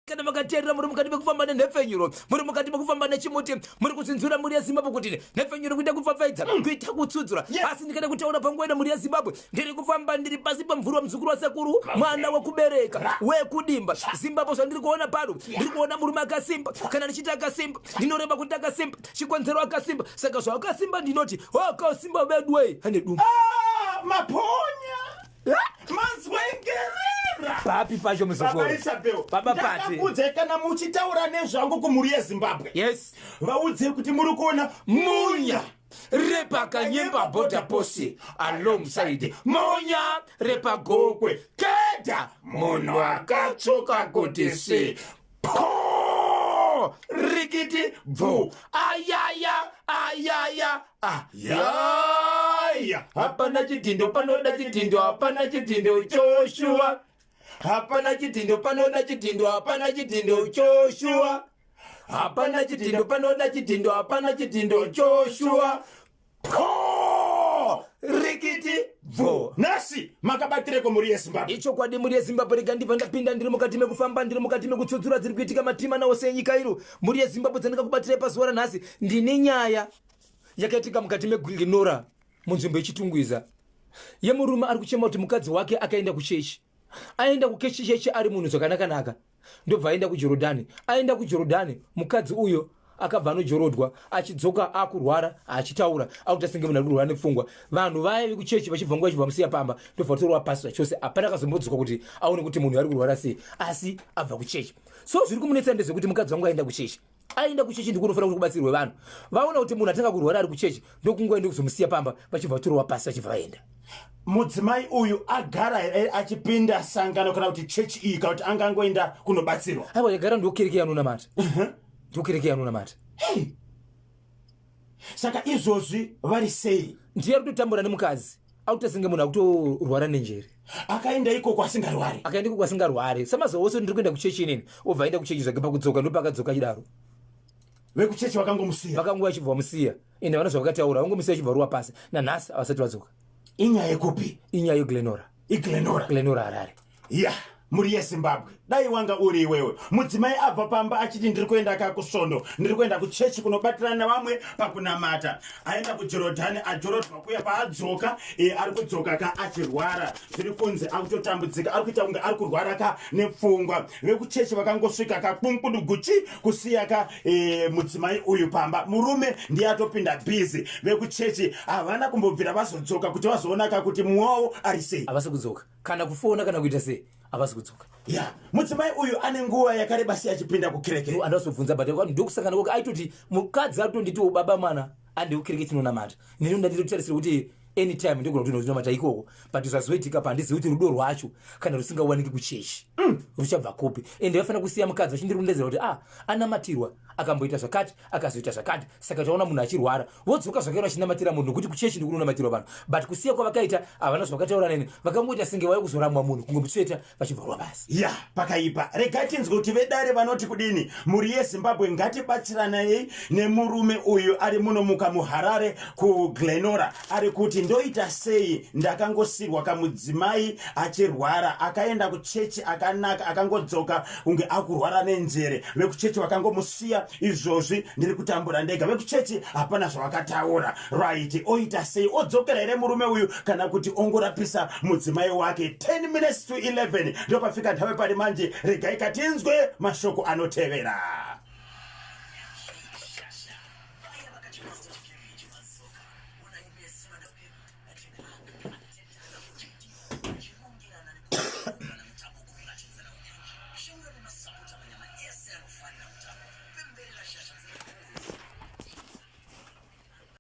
Kana makateerera muri mukati mekufamba nenhepfenyuro, muri mukati mekufamba nechimuti, muri kuzvinzwira mhuri yeZimbabwe kuti nhepfenyuro kuita kupfapfaidza, kuita kutsudzura. Asi ndikada kutaura panguva ino mhuri yeZimbabwe, ndiri kufamba ndiri pasi pemvuri wemuzukuru wasekuru, mwana wekubereka, wekudimba. Zimbabwe zvandiri kuona pano, ndiri kuona murume akasimba. Kana ndichiti akasimba, ndinoreva kuti akasimba, chikonzero akasimba. Saka zvaakasimba ndinoti, wakasimba veduwe, ane dumbu. Ah, maponya. Mazwengerera. Papi pacho muzukuru? Baba Isabel. Baba Pati. Ndakakuudzai kana muchitaura nezvangu kumhuri yeZimbabwe. Yes. Vaudzei kuti muri kuona munya repakanyemba border post alongside monya repagokwe keda munhu akatsvuka kuti si po rikiti bvu ayaya ayaya ayaya hapana chidhindo panoda chidhindo hapana chidhindo choshuwa hapana chidhindo panoda chidhindo hapana chidhindo choshuwa hapana chidhindo panoda chidhindo hapana chidhindo choshuwa po rikiti bvo nhasi makabatireko mhuri yezimbabwe Ichokwadi mhuri yeZimbabwe rega ndibva ndapinda ndiri mukati mekufamba ndiri mukati mekutsudzura dziri kuitika matima ose enyika iro mhuri yeZimbabwe dzandingakubatirai pazuva ranhasi ndine nyaya yakaitika mukati meGlenora munzvimbo yeChitungwiza yemurume ari kuchema kuti mukadzi wake akaenda kuchechi aenda kukechichechi ari munhu zvakanakanaka ndobva aenda kujorodhani aenda kujorodhani mukadzi uyo akabva anojorodwa achidzoka akurwara achitaura akuita senge munhu ari kurwara nepfungwa vanhu vaya vekuchechi vachibva nguva vachibva musiya pamba ndobva vatorwa pasi zvachose hapana akazombodzoka kuti aone kuti munhu ari kurwara sei asi abva kuchechi so zviri kumunetsa ndezvekuti mukadzi wangu aenda kuchechi aenda kuchechi ndikunofanira kuti kubatsirwe vanhu vaona kuti munhu atanga kurwara ari kuchechi ndokunguva ndokuzomusiya pamba vachibva vatorwa pasi vachibva vaenda Mudzimai uyu agara here achipinda sangano kana kuti chechi iyi kana kuti angangoenda kunobatsirwa? Aiwa, yagara ndokereke yanonamata. Ndokereke yanonamata. Hey. Saka izvozvi vari sei? Ndiye ari kutotambura nemukadzi akuita senge munhu akutorwara nenjere. Akaenda ikoko asingarwari. Akaenda ikoko asingarwari. Samazuva ose ndiri kuenda kuchechi inini, obva aenda kuchechi zvake pakudzoka ndopakadzoka achidaro. Vekuchechi vakangomusiya. Vakanguva vachibva vamusiya. Ende vana zvavakataura vangomusiya vachibva ruwa pasi. Nanhasi havasati vadzoka. Inyaya yekupi? Inyaya yeGlenora. IGlenora. Glenora Harare. Ya, mhuri yeZimbabwe. Dai wanga uri iwewe. Mudzimai abva pamba achiti ndiri kuenda ka kusvondo, ndiri kuenda kuchechi kunobatirana nevamwe pakunamata. Aenda kuJorodhani, ajorodhwa kuya paadzoka, e, ari kudzoka ka achirwara. Zviri kunzi akutotambudzika, ari kuita kunge ari kurwara ka nepfungwa. Vekuchechi vakangosvika ka kunkuduguchi kusiya ka e, mudzimai uyu pamba. Murume ndiye atopinda busy. Vekuchechi havana kumbobvira vazodzoka kuti vazoona ka kuti mumwe wavo ari sei. Havasi kudzoka kana kufona kana kuita sei havasi kudzoka. Ya, mudzimai uyu ane nguva yakareba sei achipinda kukereke? No, andazobvunza but ndokusangana kwake aitoti mukadzi atonditiwo baba mwana ande kukereke tinonamata. Neni ndanditotarisira kuti anytime ndogona kuti ndinonamata ikoko but zvazoitika pa handizivi kuti rudo rwacho kana rusingawaniki kuchechi ruchabva kupi ende vafanira kusiya mukadzi vachindirondedzera kuti ah anamatirwa akamboita zvakati akazoita zvakati saka taona munhu achirwara vodzoka zvakaira vachinamatira munhu nokuti kuchechi ndikunonamatira vanhu but kusiya kwavakaita havana zvavakataura neni vakangoita senge vauya kuzoramwa munhu kungomutsveta vachibva rwa basi. Ya, pakaipa. Regai tinzwe kuti vedare vanoti kudini. Mhuri yeZimbabwe ngatibatsiranei nemurume uyu ari munomuka muHarare kuGlenora. Ari kuti ndoita sei ndakangosirwa kamudzimai achirwara akaenda kuchechi akanaka akangodzoka kunge akurwara nenjere. Vekuchechi vakangomusiya izvozvi ndiri kutambura ndega. Vekuchechi hapana zvavakataura. Right, oita sei? Odzokera here murume uyu kana kuti ongorapisa mudzimai wake? 10 minutes to 11 ndopafika nthawi pari manje. Regai katinzwe mashoko anotevera.